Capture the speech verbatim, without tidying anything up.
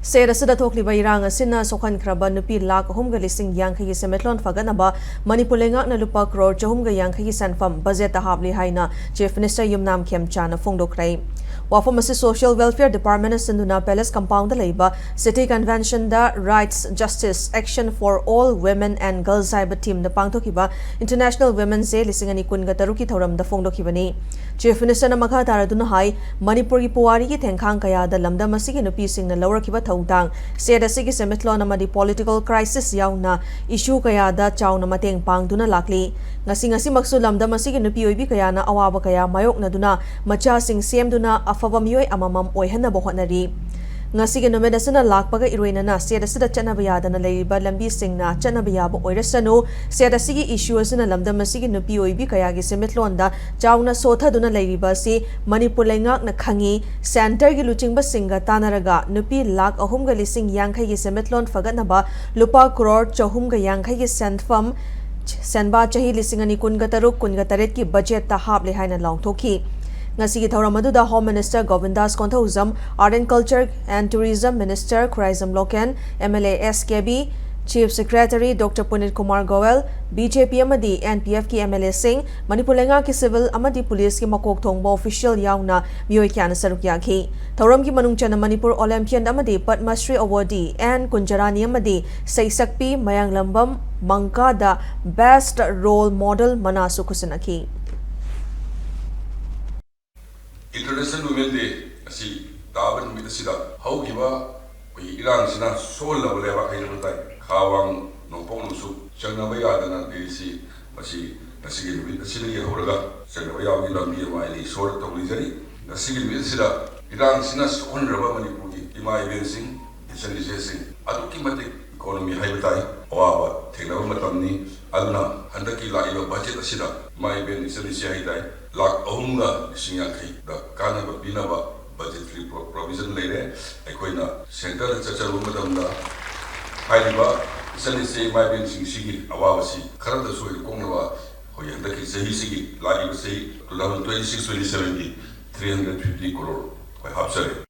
State ꯑꯁꯤꯗ ꯊꯣꯛꯂꯤꯕ ꯏꯔꯥꯡ ꯑꯁꯤꯅ ꯁꯣꯛꯍꯟꯈ꯭ꯔꯕ ꯅꯨꯄꯤ ꯂꯥꯈ ꯑꯍꯨꯝꯒ ꯂꯤꯁꯤꯡ ꯌꯥꯡꯈꯩꯒꯤ ꯁꯦꯟꯃꯤꯠꯂꯣꯟ ꯐꯒꯠꯅꯕ ꯃꯅꯤꯄꯨꯔ ꯂꯩꯉꯥꯛꯅ ꯂꯨꯄꯥ ꯀ꯭ꯔꯣꯔ ꯆꯍꯨꯝꯒ ꯌꯥꯡꯈꯩꯒꯤ ꯁꯦꯟꯐꯝ ꯕꯖꯦꯠꯇ ꯍꯥꯞꯂꯤ ꯍꯥꯏꯅ ꯆꯤꯐ ꯃꯤꯅꯤꯁꯇꯔ ꯌꯨꯝꯅꯥꯝ ꯈꯦꯝꯆꯥꯅ ꯐꯣꯡꯗꯣꯛꯈ꯭ꯔꯦ꯫ ꯋꯥꯐꯝ ꯑꯁꯤ ꯁꯣꯁꯤꯌꯦꯜ ꯋꯦꯜꯐꯤꯌꯔ ꯗꯤꯄꯥꯔꯠꯃꯦꯟꯅ ꯁꯤꯟꯗꯨꯅ ꯄꯦꯂꯦꯁ ꯀꯝꯄꯥꯎꯟꯗ ꯂꯩꯕ city ꯀꯟꯚꯦꯟꯁꯟꯗ Rights, Justice, Action for All Women and Girls ꯍꯥꯏꯕ ꯊꯤꯝꯗ ꯄꯥꯡꯊꯣꯛꯈꯤꯕ ꯏꯟꯇꯔꯅꯦꯁꯅꯦꯜ ꯋꯤꯃꯦꯟꯁ ꯗꯦ ꯂꯤꯁꯤꯡ ꯑꯅꯤ ꯀꯨꯟꯒ ꯇꯔꯨꯛꯀꯤ ꯊꯧꯔꯝꯗ ꯐꯣꯡꯗꯣꯛꯈꯤꯕꯅꯤ꯫ ꯆꯤꯐ ꯃꯤꯅꯤꯁꯇꯔꯅ ꯃꯈꯥ ꯇꯥꯔꯗꯨꯅ ꯍꯥꯏ, ꯃꯅꯤꯄꯨꯔꯒꯤ ꯄꯨꯋꯥꯔꯤꯒꯤ ꯊꯦꯡꯈꯥꯡ ꯀꯌꯥꯗ ꯂꯝꯗꯝ ꯑꯁꯤꯒꯤ ꯅꯨꯄꯤꯁꯤꯡꯅ ꯂꯧꯔꯛꯈꯤꯕ ꯊꯧꯗꯥꯡ, ꯁ꯭ꯇꯦꯠ ꯑꯁꯤꯒꯤ ꯁꯦꯟꯃꯤꯠꯂꯣꯟ ꯑꯃꯗꯤ ꯄꯣꯂꯤꯇꯤꯀꯦꯜ ꯀ꯭ꯔꯥꯏꯁꯤꯁ ꯌꯥꯎꯅ ꯏꯁꯨ ꯀꯌꯥꯗ ꯆꯥꯎꯅ ꯃꯇꯦꯡ ꯄꯥꯡꯗꯨꯅ ꯂꯥꯛꯂꯤ꯫ ꯉꯁꯤ, ꯉꯁꯤꯃꯛꯁꯨ ꯂꯝꯗꯝ ꯑꯁꯤꯒꯤ ꯅꯨꯄꯤ ꯑꯣꯏꯕꯤ ꯀꯌꯥꯅ ꯑꯋꯥꯕ ꯀꯌꯥ ꯃꯥꯌꯣꯛꯅꯗꯨꯅ ꯃꯆꯥꯁꯤꯡ ꯁꯦꯝꯗꯨꯅ ꯑꯐꯕ ꯃꯤꯑꯣꯏ ꯑꯃꯃꯝ ꯑꯣꯏꯍꯟꯅꯕ ꯍꯣꯠꯅꯔꯤ꯫ ꯉꯁꯤꯒꯤ ꯅꯨꯃꯤꯠ ꯑꯁꯤꯅ ꯂꯥꯛꯄꯒ ꯏꯔꯣꯏꯅꯅ ꯁ꯭ꯇꯦꯠ ꯑꯁꯤꯗ ꯆꯠꯅꯕ ꯌꯥꯗꯅ ꯂꯩꯔꯤꯕ ꯂꯝꯕꯤꯁꯤꯡꯅ ꯆꯠꯅꯕ ꯌꯥꯕ ꯑꯣꯏꯔꯁꯅꯨ, ꯁ꯭ꯇꯦꯠ ꯑꯁꯤꯒꯤ ꯏꯁꯨ ꯑꯁꯤꯅ ꯂꯝꯗꯝ ꯑꯁꯤꯒꯤ ꯅꯨꯄꯤ ꯑꯣꯏꯕꯤ ꯀꯌꯥꯒꯤ ꯁꯦꯟꯃꯤꯠꯂꯣꯟꯗ ꯆꯥꯎꯅ ꯁꯣꯊꯗꯨꯅ ꯂꯩꯔꯤꯕ ꯑꯁꯤ ꯃꯅꯤꯄꯨꯔ ꯂꯩꯉꯥꯛꯅ ꯈꯪꯏ꯫ ꯁꯦꯟꯇꯔꯒꯤ ꯂꯨꯆꯤꯡꯕꯁꯤꯡꯒ ꯇꯥꯟꯅꯔꯒ ꯅꯨꯄꯤ ꯂꯥꯈ ꯑꯍꯨꯝꯒ ꯂꯤꯁꯤꯡ ꯌꯥꯡꯈꯩꯒꯤ ꯁꯦꯟꯃꯤꯠꯂꯣꯟ ꯐꯒꯠꯅꯕ ꯂꯨꯄꯥ ꯀ꯭ꯔꯣꯔ ꯆꯍꯨꯝꯒ ꯌꯥꯡꯈꯩꯒꯤ ꯁꯦꯟꯐꯝ ꯁꯦꯟꯕꯥ ꯆꯍꯤ ꯂꯤꯁꯤꯡ ꯑꯅꯤ ꯀꯨꯟꯒ ꯇꯔꯨꯛ ꯀꯨꯟꯒ ꯇꯔꯦꯠꯀꯤ ꯕꯖꯦꯠꯇ ꯍꯥꯞꯂꯦ ꯍꯥꯏꯅ ꯂꯥꯎꯊꯣꯛꯈꯤ꯫ ꯉꯁꯤꯒꯤ ꯊꯧꯔꯝ ꯑꯗꯨꯗ home minister Gobindas Konthoujam, Art and Culture and Tourism Minister Khuraijam Loken, M L A S K B, chief secretary doctor Puneet Kumar Goel, B J P ꯑꯃꯗꯤ ꯑꯦꯟ ꯄꯤ ꯑꯦꯐꯀꯤ ꯑꯦꯝ ꯑꯦꯜ ꯑꯦꯁꯤꯡ, ꯃꯅꯤꯄꯨꯔ ꯂꯩꯉꯥꯛꯀꯤ ꯁꯤꯚꯤꯜ ꯑꯃꯗꯤ ꯄꯨꯂꯤꯁꯀꯤ ꯃꯀꯣꯛ ꯊꯣꯡꯕ ꯑꯣꯐꯤꯁꯤꯌꯦꯜ ꯌꯥꯎꯅ ꯃꯤꯑꯣꯏ ꯀꯌꯥꯅ ꯁꯔꯨꯛ ꯌꯥꯈꯤ꯫ ꯊꯧꯔꯝꯒꯤ ꯃꯅꯨꯡ ꯆꯟꯅ ꯃꯅꯤꯄꯨꯔ ꯑꯣꯂꯦꯝꯄꯤꯌꯟ ꯑꯃꯗꯤ ꯄꯗꯃꯁ꯭ꯔꯤ ꯑꯦꯋꯥꯔꯗꯤ ꯑꯦꯟ ꯀꯨꯟꯖꯔꯥꯅꯤ ꯑꯃꯗꯤ ꯁꯩꯁꯛꯄꯤ ꯃꯌꯥꯡꯂꯝꯕꯝ ꯃꯪꯀꯥꯗ ꯕꯦꯁ꯭ꯠ ꯔꯣꯜ ꯃꯣꯗꯦꯜ ꯃꯅꯥꯁꯨ ꯈꯨꯠꯁꯤꯟꯅꯈꯤ꯫ ꯏꯟꯇꯔꯅꯦꯁꯅꯦꯜ ꯋꯤꯃꯦꯟ ꯗꯦ ꯑꯁꯤ ꯇꯥꯕ ꯅꯨꯃꯤꯠ ꯑꯁꯤꯗ ꯍꯧꯈꯤꯕ ꯑꯩꯈꯣꯏꯒꯤ ꯏꯔꯥꯡꯁꯤꯅ ꯁꯣꯛꯍꯜꯂꯕ ꯂꯩꯕꯥꯛ ꯍꯥꯏꯖꯕ ꯇꯥꯏ꯫ ꯈꯥ ꯋꯥꯡ ꯅꯣꯡꯄꯣꯛ ꯅꯨꯡꯁꯨꯞ ꯆꯪꯅꯕ ꯌꯥꯗꯅ ꯂꯩꯔꯤꯁꯤ, ꯃꯁꯤ ꯉꯁꯤꯒꯤ ꯅꯨꯃꯤꯠ ꯑꯁꯤꯗꯒꯤ ꯍꯧꯔꯒ ꯆꯪꯅꯕ ꯌꯥꯕꯒꯤ ꯂꯝꯕꯤ ꯑꯃ ꯑꯩꯅ ꯏꯁꯣꯔꯗ ꯊꯧꯅꯤꯖꯔꯤ꯫ ꯉꯁꯤꯒꯤ ꯅꯨꯃꯤꯠ ꯑꯁꯤꯗ ꯏꯔꯥꯡꯁꯤꯅ ꯁꯣꯛꯍꯟꯈ꯭ꯔꯕ ꯃꯅꯤꯄꯨꯔꯒꯤ ꯏꯃꯥ ꯏꯕꯦꯟꯁꯤꯡ, ꯏꯆꯟ ꯏꯆꯦꯁꯤꯡ, ꯑꯗꯨꯛꯀꯤ ꯃꯇꯤꯛ ꯏꯀꯣꯅꯣꯃꯤ ꯍꯥꯏꯕ ꯇꯥꯏ, ꯑꯋꯥꯕ ꯊꯦꯡꯅꯕ ꯃꯇꯝꯅꯤ꯫ ꯑꯗꯨꯅ ꯍꯟꯗꯛꯀꯤ ꯂꯥꯛꯏꯕ ꯕꯖꯦꯠ ꯑꯁꯤꯗ ꯏꯃꯥ ꯏꯕꯦꯟ ꯏꯆꯟ ꯏꯆꯦ ꯍꯥꯏ ꯇꯥꯏ, ꯂꯥꯈ ꯑꯍꯨꯝꯒ ꯂꯤꯁꯤꯡ ꯌꯥꯡꯈꯩꯗ ꯀꯥꯟꯅꯕ ꯄꯤꯅꯕ ꯕꯖꯦꯠꯀꯤ ꯄ꯭ꯔꯣ-, ꯄ꯭ꯔꯣꯚꯤꯖꯟ ꯂꯩꯔꯦ꯫ ꯑꯩꯈꯣꯏꯅ ꯁꯦꯟꯇꯔꯗ ꯆꯠꯆꯔꯨꯕ ꯃꯇꯝꯗ ꯍꯥꯏꯔꯤꯕ ꯏꯆꯟ ꯏꯆꯦ ꯏꯃꯥ ꯏꯕꯦꯟꯁꯤꯡꯁꯤꯒꯤ ꯑꯋꯥꯕꯁꯤ ꯈꯔꯗꯁꯨ ꯑꯣꯏꯅ ꯀꯣꯛꯅꯕ ꯑꯩꯈꯣꯏꯒꯤ ꯍꯟꯗꯛꯀꯤ ꯆꯍꯤꯁꯤꯒꯤ, ꯂꯥꯛꯂꯤꯕ ꯆꯍꯤ two thousand twenty six twenty sevenꯒꯤ three hundred fifty crore ꯑꯩꯈꯣꯏ ꯍꯥꯞꯆꯔꯦ꯫